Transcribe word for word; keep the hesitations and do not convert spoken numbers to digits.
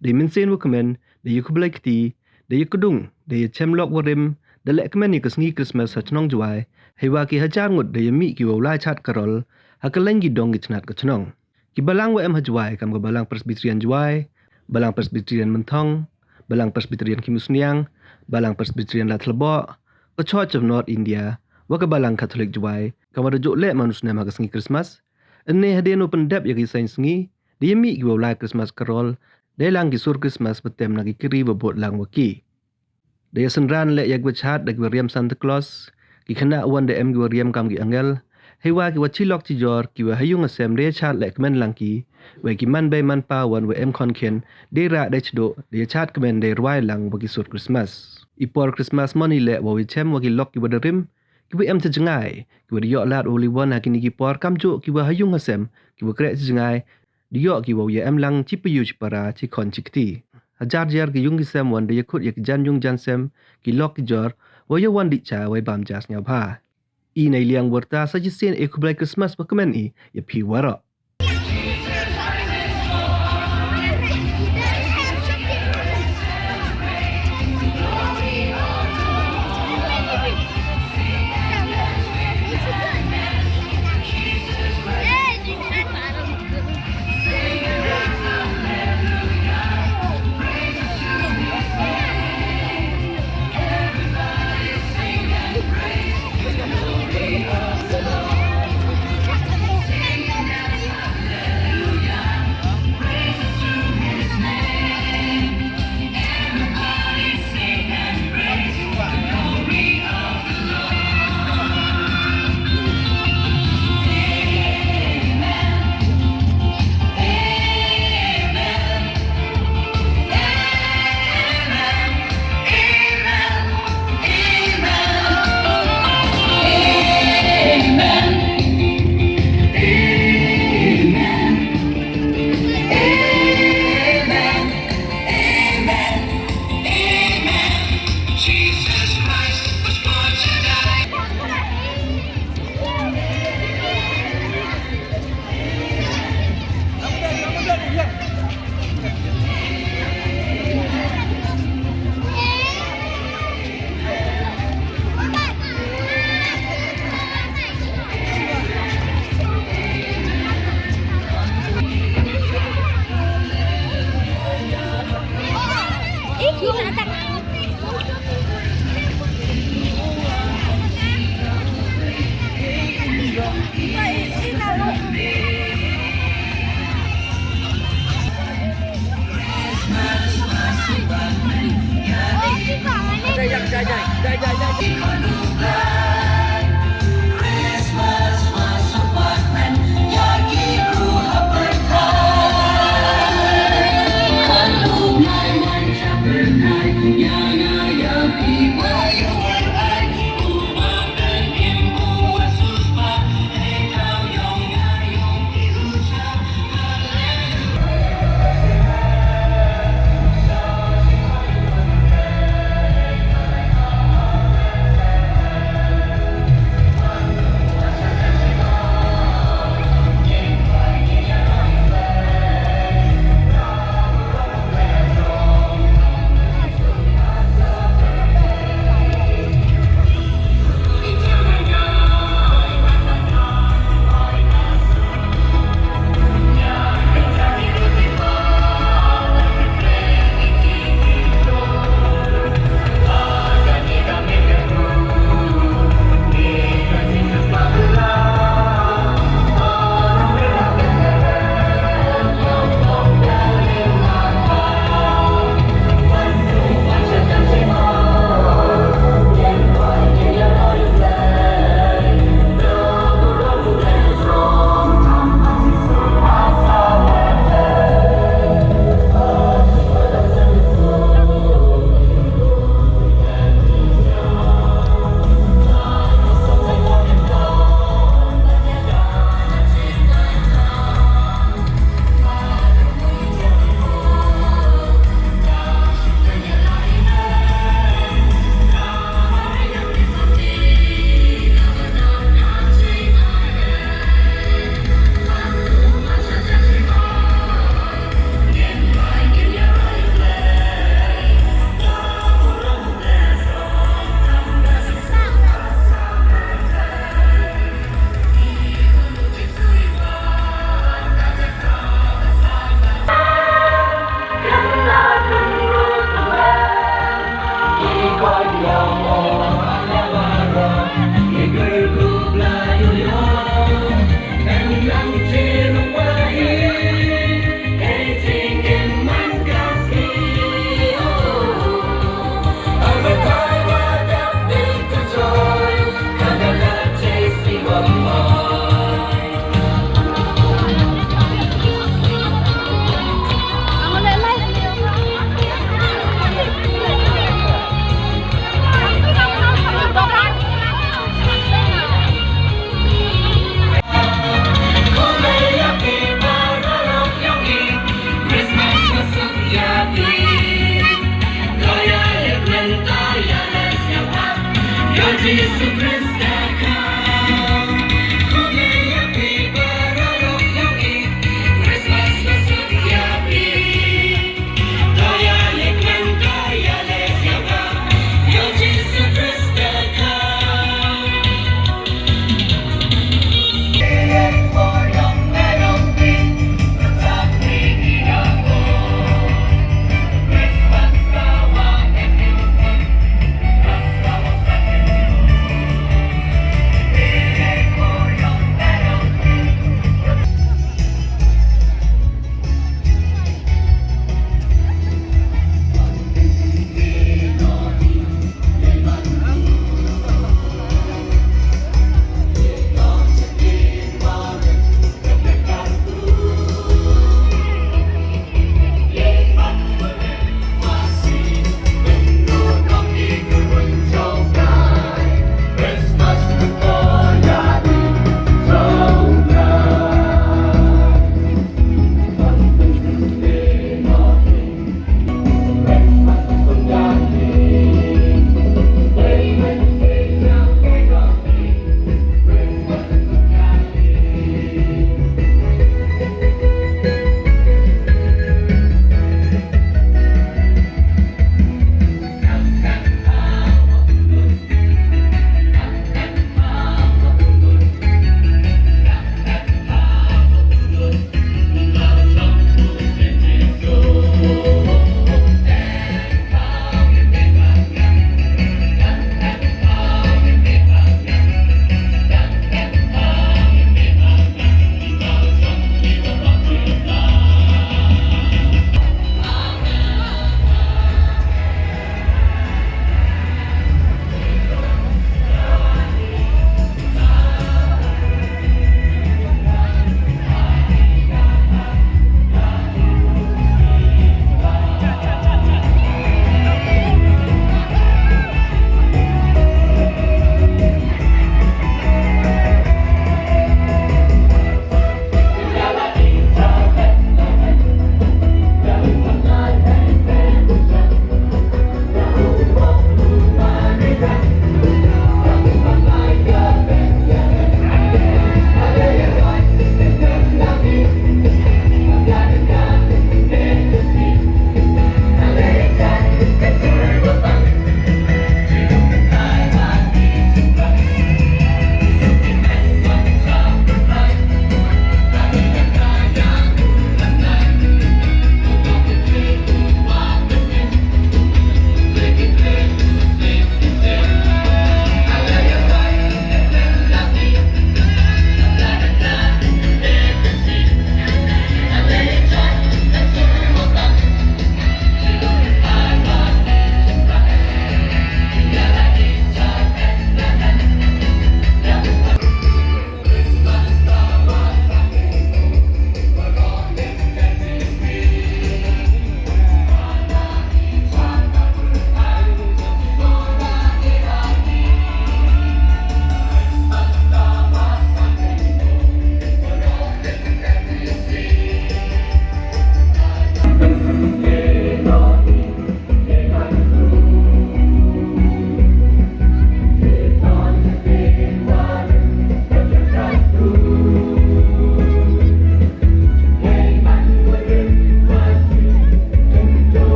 Dei mynsiem wa kmen, dei ya khublei kti, dei ya kdung, dei ya chem lok warim, da leh kmen ya ka sngi Christmas ha chnong Jwai, heiwa ki hajar ngut dei ya mih ki wow lai chaad carol ha ka leng ki dong ki chnat ka chnong. Ki balang wa em ha Jwai kam ka Balang Presbyterian Jwai, Balang Presbyterian Mynthong, Balang Presbyterian Khimusniang, Balang Presbyterian Ladthadlaboh, ka Church of North India, wa ka Balang Catholic Jwai, kam wa da jooh leh man u snem ha ka sngi Christmas. Ynne hadien u pyndep ya ki seng sngi, dei ya mih ki wow lai Christmas carol, dei lang ki sur Christmas wa tem na ki kari wa bood lang wa ki. Dei ya synran leh ya ki wa chaad da ki wa riam Santa Claus, ki khynnah wan da em ki wa riam kam ki angel, heiwa ki wa chi lok chi jor, ki wa ha yung ha sem dei ya chaad leh kmen lang ki, wei ki man bei man pa wan wa em khon khian, dei rah dei chdoh, dei ya chaad kmen dei rwai lang wa ki sur Christmas. I por Christmas man i leh wow ya chem wa ki lok ki wa da rim, ki wa em cha jngai, ki wa da yoh lad wow li wan ha kini ki por kamjooh ki wa ha yung ha sem, ki wa kreh cha jngai, da yoh ki wow ya em lang chi payu chi para chi khon chi kti. Hajar jar ki yung ki sem wan da ya khut ya ki jan yung jan sem, ki lok ki jor, wow ya wan dih cha wei bam ja sniawbha. I nei liang warta sa chisien e khublei Christmas wa kmen i ya phi waroh.